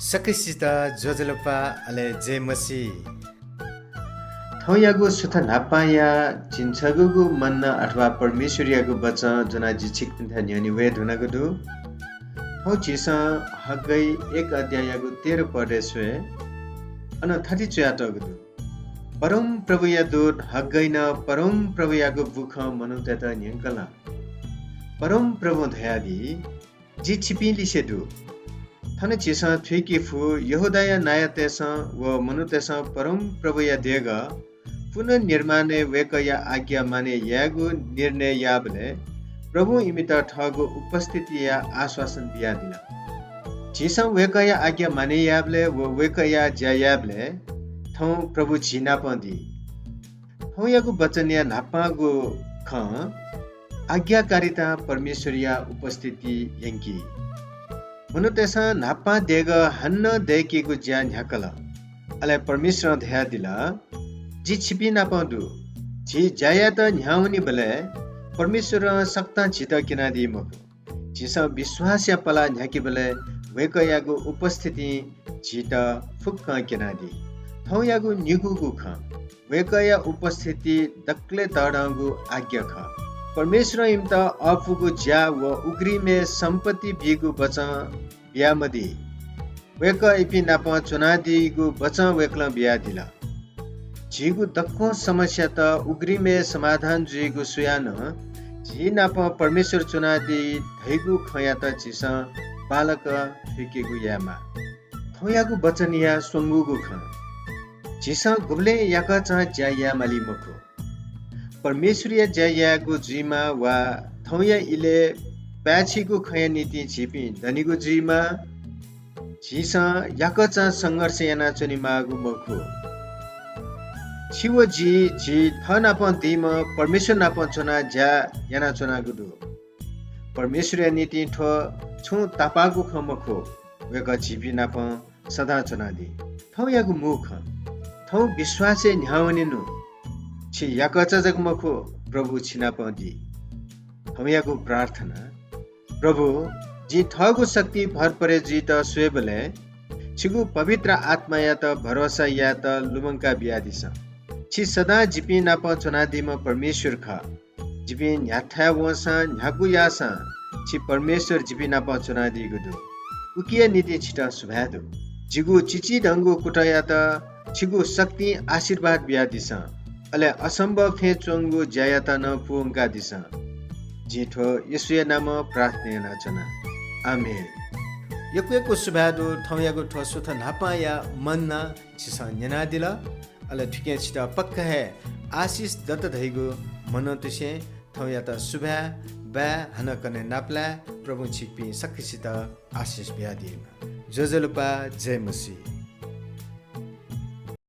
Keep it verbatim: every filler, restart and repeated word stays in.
सकसित ज्वजलपा, अले जय मसीह। थौंयागु सुथ न्हापांया झिंछगूगु मन्ना अथवा परमेश्वरयागु वचन ज्वनाः जि छिकपिन्थाय् न्ह्यःने वये धुनागु दु। थौं झीसं हग्गई एक अध्याययागु तेह्र पदय् स्वये। अन थथे च्वयातःगु दु, परमप्रभुया दूत हग्गईनं परमप्रभुयागु बुखँ मनूतय्त न्यंकल। परमप्रभुं धयादी, जि छिपिं लिसे दु। थन झीसं थुइके फु, यहूदाया नायःतय्सं व मनूतय्सं परमप्रभुया देगः पुनर्निर्माणय् वय्कःया आज्ञा मानय् यायेगु निर्णय याःबलय् प्रभुं इमित थःगु उपस्थितिया आश्वासन बियादिल। झीसं वय्कःया आज्ञा मानय् यायेबलय् व वय्कःया ज्या यायेबलय् थौं प्रभु झी नाप दी। थौंयागु वचनया न्हापांगु खँ आज्ञाकारितां परमेश्वरया उपस्थिति यंकी। मनूतय्सं न्हापां देगः हानं दय्केगु ज्या न्ह्याकल। अले परमेश्वरं धयादिल, जि छिपिं नाप दु। झी ज्या यायेत न्ह्यावनीबलय् परमेश्वरं सकतां झीत क्यनादी मखु। झीसं विश्वासया पलाः न्ह्याकेबलय् वय्कःयागु उपस्थितिं झीत फुक्कं क्यनादी। थौंयागु निगूगु खँ, वय्कःया उपस्थिति दकलय् तःधंगु आज्ञा खः। परमेश्वरं इमित अःपुगु ज्या व उघ्रिमय् सम्पत्ति बीगु वचं बियामदी। वय्कः इपिं नाप च्वनादीगु वचं वय्कलं बियादिल। झीगु दक्व समस्यात उघ्रिमय् समाधान जुइगु स्वयाः नं झी नाप परमेश्वर च्वनादी धइगु खँयात झीसं बांलाक थुइकेगु यायेमाः। थौंयागु वचनया स्वंगूगु खँ, झीसं गुबलें याकःचां ज्या यायेमाली मखु। परमेश्वरया ज्या यायेगु जुइमा वा थौंया इलय् पाय्छिगु खँया निंतिं झीपिं दनिगु जुइमा, झीसं याकःचां संघर्ष यानाच्वनेमाःगु मखु। छि व जि, झी थःनाप दीम्ह परमेश्वर नाप च्वनाः ज्या यानाच्वनागु दु। परमेश्वरया निंतिं थ्व छुं तापाःगु खँ मखु, वय्कः झीपिं नाप सदां च्वनादी। थौंयागु मू खँ, थौं विश्वासय् न्ह्यावनेनु। छि याकःचा जक मखु, प्रभु छि नाप दी। थौंयागु प्रार्थना, प्रभु, जिं थःगु शक्ति भरपरे जुइत स्वयेबलय् छिगु पवित्र आत्मायात भरोसा यायेत लुमंका बियादिसँ। छि सदां जिपिं नाप च्वनादीम्ह परमेश्वर खः। जिपिं न्ह्याथाय् वंसां, न्ह्यागु याःसां छि परमेश्वर जिपिं नाप च्वनादीगु दु। उकिया निंतिं छितः सुभाय् दु। जिगु चिचिधंगु कुतःयात छिगु शक्तिं आशीर्वाद बियादिसँ, अले असम्भव थें च्वंगु ज्यायात नं पूवंकादिसँ। जिं थ्व येशूया नामं प्रार्थना यानाच्वना। आमेन। यक्व यक्व सुभाय् दु, थौंयागु थ्व सुथ न्हापांया मन्ना छिसं न्यनादिल। अले थुकिं छितः पक्का हे आशिष दत धइगु मनंतुसें थौंयात सुभाय् बाय्, हानं कन्हय् नापलाये। प्रभुं छिकपिं सकसित आशिष बियादीमा। ज्वजलपा, जय मसीह।